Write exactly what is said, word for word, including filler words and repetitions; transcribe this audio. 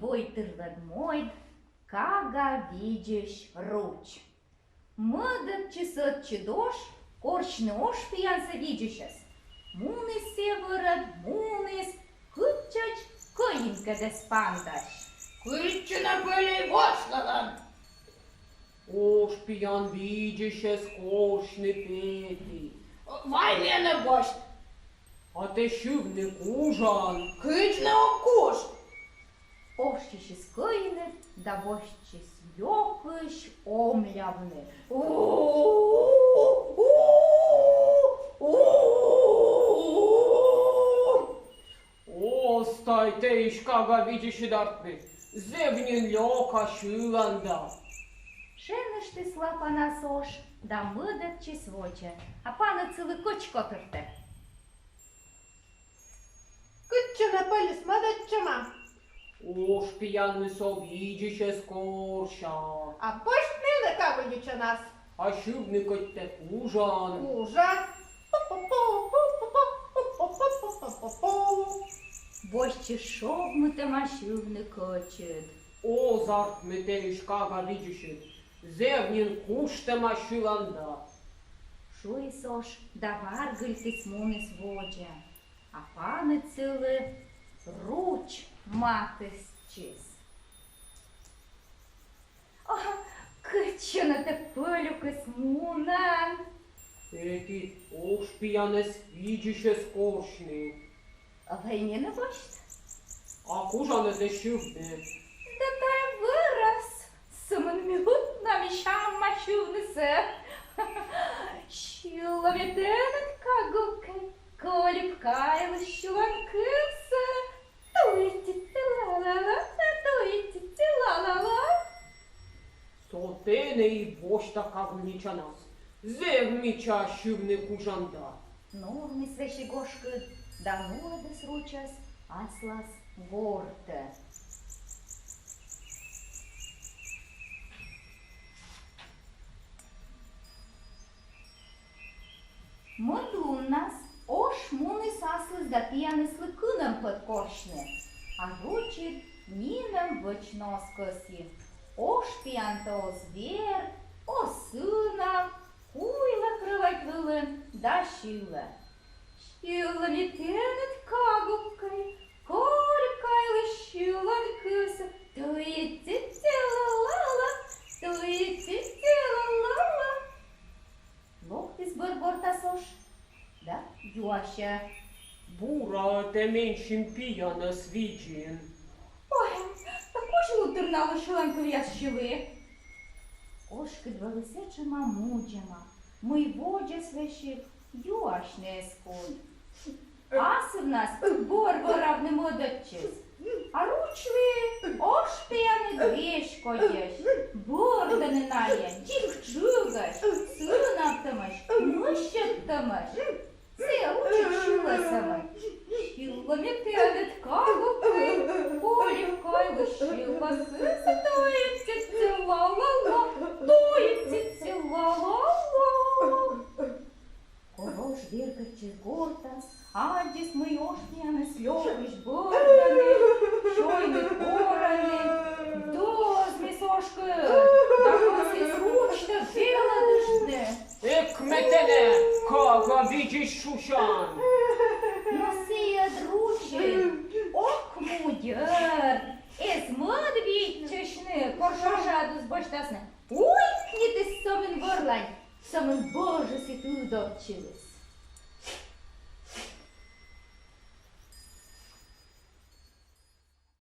Войтырлӧн мойд. Кага видзысь руч. Мӧдӧдчис ӧтчыд ош корсьны ош пиянсӧ видзысьӧс. Муніс сійӧ вӧрӧд, муніс, кытчӧдз кӧинкӧд эз пантась. Кытчӧ нӧ пӧльӧй вослалан? Ош пиян видзысьӧс корсьны петі. Вай менӧ босьт. А тэ сьывны кужан. Кыдз нӧ ог куж? Ошйысис кӧиныд да босьтчис лёкысь омлявны. Оз тай тэысь, кага видзысьыд, артмы. Зэв нин лёка сьылан да. Шеныштіс лапанас ош да мӧдӧдчис водзӧ, а паныд сылы кӧч котыртӧ. Кытчӧ нӧ пӧльыс мӧдӧдчӧма? Ош пияныс со видзысьӧс корся. А босьт менӧ кавывльычӧнас. А сьывны кӧть тэ кужан. Кужа. Босьтчис шогмытӧма сьывны кӧчыд. Оз артмы тэысь, кага видзысьыд. Зэв нин куштӧма сьылан да. Шуис ош да варгыльтіс, муніс водзӧ. А паныд сылы руч матыстчис. О, кытчӧ нӧ тэ, пӧлюкыс, мунан? Эті ош пиянӧс видзысьӧс корсьны. А вай менӧ босьт. А кужан нӧ тэ сьывны? Да тайӧ вӧрас. Сӧмын мӧд на мися ӧні сьывнысӧ. Сьыла ме тэныд, кагукӧй, колюк кайлысь сьыланкывсӧ. Туй-ти-ти-ла-ла-ла, туй-ти-ти-ла-ла-ла. Со тэнӧ и босьта кавывльничанас. Зэв мича сьывны кужан да. Нурмис весиг ошкыд да нуӧдіс ручӧс аслас гортӧ. Мӧд луннас ош муніс аслыс да пияныслы кынӧмпӧт корсьны, а ручыд нинӧм вӧчны оз кӧсйы. Ош пиянтӧ оз верд, оз сынав, куйлӧ крӧвать вылын да сьылӧ. Сьыла ме тэныд, кагукӧй, колюк кайлысь сьыланкывсӧ. Туй-ти-ти-ла-ла-ла, туй-ти-ти-ла-ла-ла. Локтіс бӧр гортас ош да юасьӧ: бура-ӧ тэ менсьым пиянӧс видзин? Ой, да кузь лун тыр налы сьыланкывъяс сьывны. Ошкыд вӧлі сэтшӧма мудзӧма, мый водзӧс весиг юасьны эз кут. Асывнас бӧр вӧравны мӧдӧдчис. А ручлы ош пияныд веськодьӧсь, бӧрдӧны найӧ, дзик тшыгӧсь, сынавтӧмӧсь, мыссьӧдтӧмӧсь. Сійӧ ручыд сьылӧ сӧмын: сьыла ме тэныд, кагукӧй, колюк кайлысь сьыланкывсӧ. Туй-ти-ти-ла-ла-ла, туй-ти-ти-ла-ла-ла. Кор ош бергӧдчис гортас, аддзис, мый ош пияныс лёкысь бӧрдӧны, сёйны-корӧны. Дӧзмис ошкыд да кӧсйис ручтӧг велӧдыштны. Эк ме тэнӧ, кага видзысь, шусян! Но сійӧ ӧд ручыд ок мудер, эз мӧд виччысьны, кор шошаӧдыс босьтасны. Уйкнитіс сӧмын вӧрлань, сӧмын бӧжыс и тыдовтчыліс.